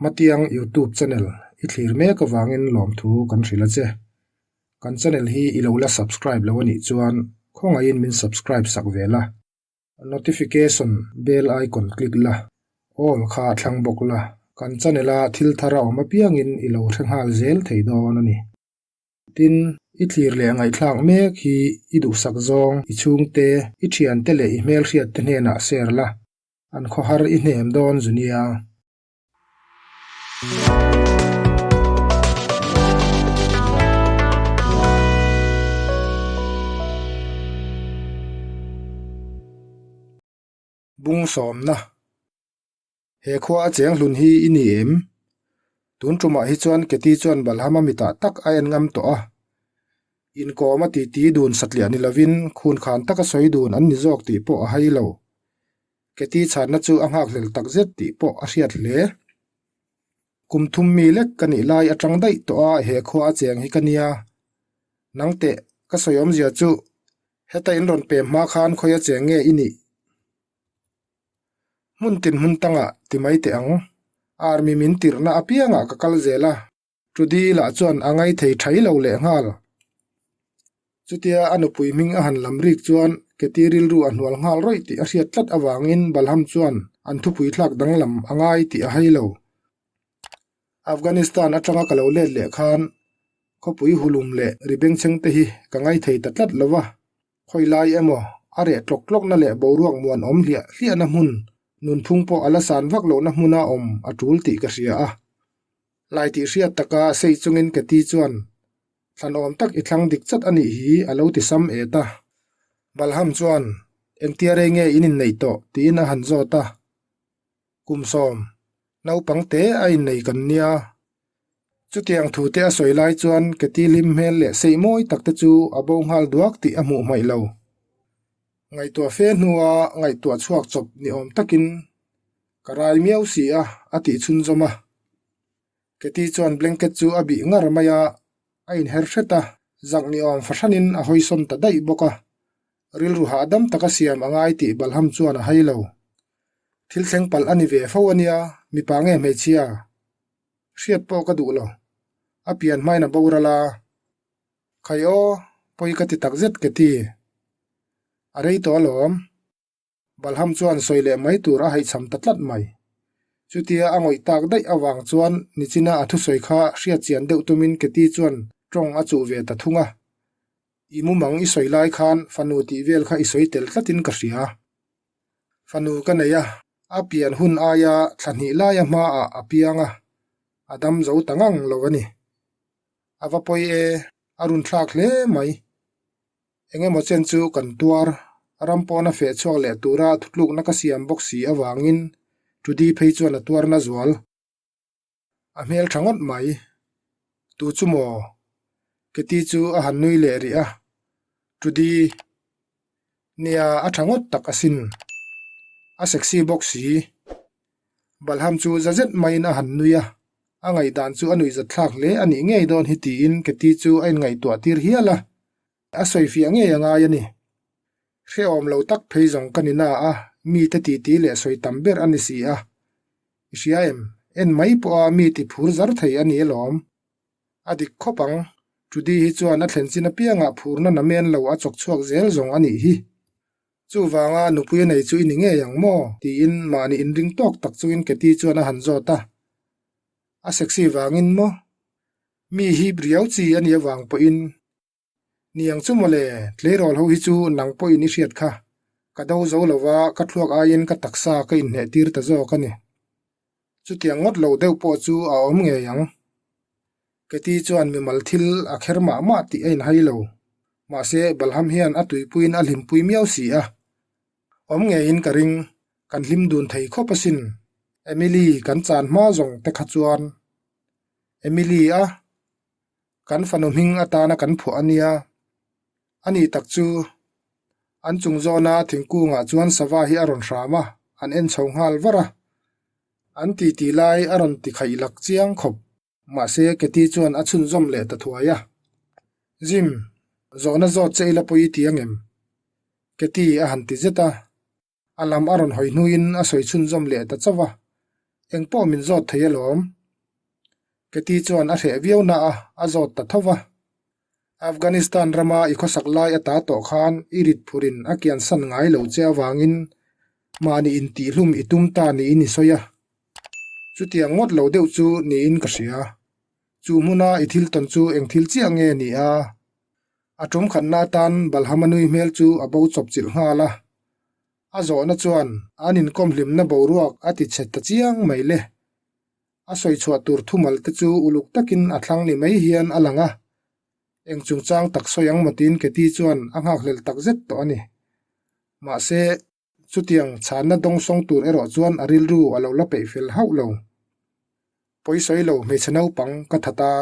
Hmatiang Youtube channel i thlir mek avangin lawmthu kan hrilh a che. Kan channel hi i lo la subscribe lo anih chuan khawngaihin min subscribe sak ve la. Notification bell icon click la, all kha thlang bawk la, kan channel a thil thar a awm apiangin i lo hre nghal zel thei dawn a ni. Tin, i thlir leh ngaihthlak mek hi i duhsak zawng, i chhungte, i thiante leh i hmelhriatte hnenah share la, an khawhar i hnem dawn zu nia. Bung sawmna He khua a cheng hlun hi i ni em? Tun tumah hi chuan Keti chuan Balhama mitah tak a en ngam tawh a. Inkawm a titi dun satliah ni lovin khunkhan taka sawi dun an ni zawk tih pawh a hai lo. Keti chhanna chu a nghakhlel tak zet tih pawh a hriat hle. Kum thum mi lek ka nih lai atang daih tawh a he khua a cheng hi ka nia. Nang teh, ka sawi awmzia chu heta in rawn pem hma khan khawi a cheng nge i nih? Hmun tin hmun tangah ti mai teh ang. Army min tirhna apiangah ka kal zel a. Trudy lah chuan a ngaithei thai lo leh nghal. Chutia a nupui hming a han lam rik chuan Keti rilru a hnual nghal rawih tih a hriat tlat avangin Balham chuan an thupui thlak danglam a ngai tih a hai lo. Afghanistan atanga ka lo let leh khan khawpui hulum leh ri bengchheng te hi ka ngaithei ta tlat lo va. Khawi lai emaw a reh tlawk tlawkna leh boruak muan awm hliah hliahna hmun nunphung pawh a la san vak lohna hmuna awm a tul tih ka hria a. Lai tih hriat taka sei chungin Keti chuan thlanawm tak i thlang dik chat a nih hi a lo ti sam et a. Balham chuan, Engtia rei nge in inneih tawh? tiin a han zawt a. Kum sawm, naupang te a innei kan nia. Chutiang thu te a sawi lai chuan Keti hlim hmel leh seih mawi tak te chu a bo nghal duak tih a hmuh hmaih lo. Ngaihtuah fe hnua ngaihtuah chhuak chawp ni awm takin ka rai miau si a, a tih chhunzawm a. Keti chuan blanket chu a bih ngar mai a, a inher hret a, zak ni awm fahranin a hawisawn ta daih bawk a. Rilru hahdam taka siam a ngai tih Balham chuan a hai lo. Thil thleng palh a ni ve fo a nia, mipa nge hmeichhia? Hriat pawh ka duh lo. A pian hmain a boral a. Khai aw, pawi ka ti takzet Keti. A rei tawh alawm. Balham chuan sawi leh mai tur a haihchham ta tlat mai. Chutia a ngawih tak daih avang chuan nichina a thusawi kha hriat chian deuh tumin Keti chuan tawng a chuh ve ta thung a. I mumang i sawi lai khan fanu tih vel kha i sawi tel tlatin ka hria. Fanu ka nei a, a pian hun aia thla hnih laia hmaah a piang a, a dam zo ta ngang lo a ni. A va pawi e, a run thlak hle mai. Eng emaw chen chu kan tuar, ram pawna feh chhuak leh tura thutlukna ka siam bawk si avangin Trudy phei chuan a tuarna zual. A hmel tha ngawt mai. Tu chu maw? Keti chu a han nui leh rih a. Trudy, Nia, a tha ngawt tak asin. A sexy bawk si. Balham chu za zet maiin a han nui a, a ngaihdan chu a nuihzat thlak hle a nih ngei dawn hi tiin Keti chu a inngaihtuah tir hial a, a sawifiah ngei a ngai a ni. Hrehawm lo tak phei zawng ka ni na a, mite titi leh sawi tam ber a ni si a. I hria em? En mai pawha mi ti phur zar thei a ni alawm. A dik khawp ang, Trudy hi chuan a thlen chin apiangah phurna namen lo a chawk chhuak zel zawng a nih hi. Chuvanga nupui a nei chu i ni ngei ang maw? tiin mahni inring tawk tak chungin Katy chuan a han zawt a. A sexy vangin maw? Mi hip riau chi a nih avang pawhin. Niang chu mawle, tleirawl ho hi chu nang pawhin i hriat kha. Ka do zo lova, ka thluak aiin ka taksa ka inhneh tir ta zawk a ni. Chutiang ngawt lo deuh pawh chu a awm ngei ang. Katy chuan mimal thil a kher mah mah tih a inhai lo. Mahse, Balham hian a tuipuiin a hlimpui miau si a. Awm ngeiin ka ring, kan hlim dun thei khawp asin. Emily kan chan hma zawng te kha chuan. Emily a, kan fanu hming atana kan phuah a nia. A nih tak chu, an chung zawna thingkungah chuan sava hi a rawn hram a, an en chho nghal var a. An titi lai a rawn ti khaih lak chiang khawp. Mahse, Katy chuan a chhunzawm leh ta thuai a. Jim, zawhna zawt che ila pawi i ti angem? Katy a han ti zet a. A lam a rawn hawi hnuin a sawi chhunzawm leh ta chauh a. Engpawh min zawt thei alawm. Keti chuan a hreh viau na a, a zawt ta tho va. Afghanistan rama i khawsak lai ata tawh khan i rit phurin a kiansan ngai lo che avangin mahni intihhlum i tum ta niin i sawi a. Chutiang ngawt lo deuh chu niin ka hria. Chu hmuna i thil tawn chu eng thil chiah nge ni a? A tum khatna atan Balhama nui hmel chu a bo chawp chilh nghal a. A zawhna chuan an inkawm hlimna boruak a ti chhe ta chiang mai le. A sawi chhuah tur thumal te chu uluk takin a thlang ni mai hian a lang a. Eng chungchang tak sawi ang maw tiin Keti chuan a nghakhlel tak zet tawh a ni. Mahse, chutiang chhanna dawngsawng tur erawh chuan a rilru a lo la peih fel hauh lo. Pawisawi lo hmeichhe naupang ka that a.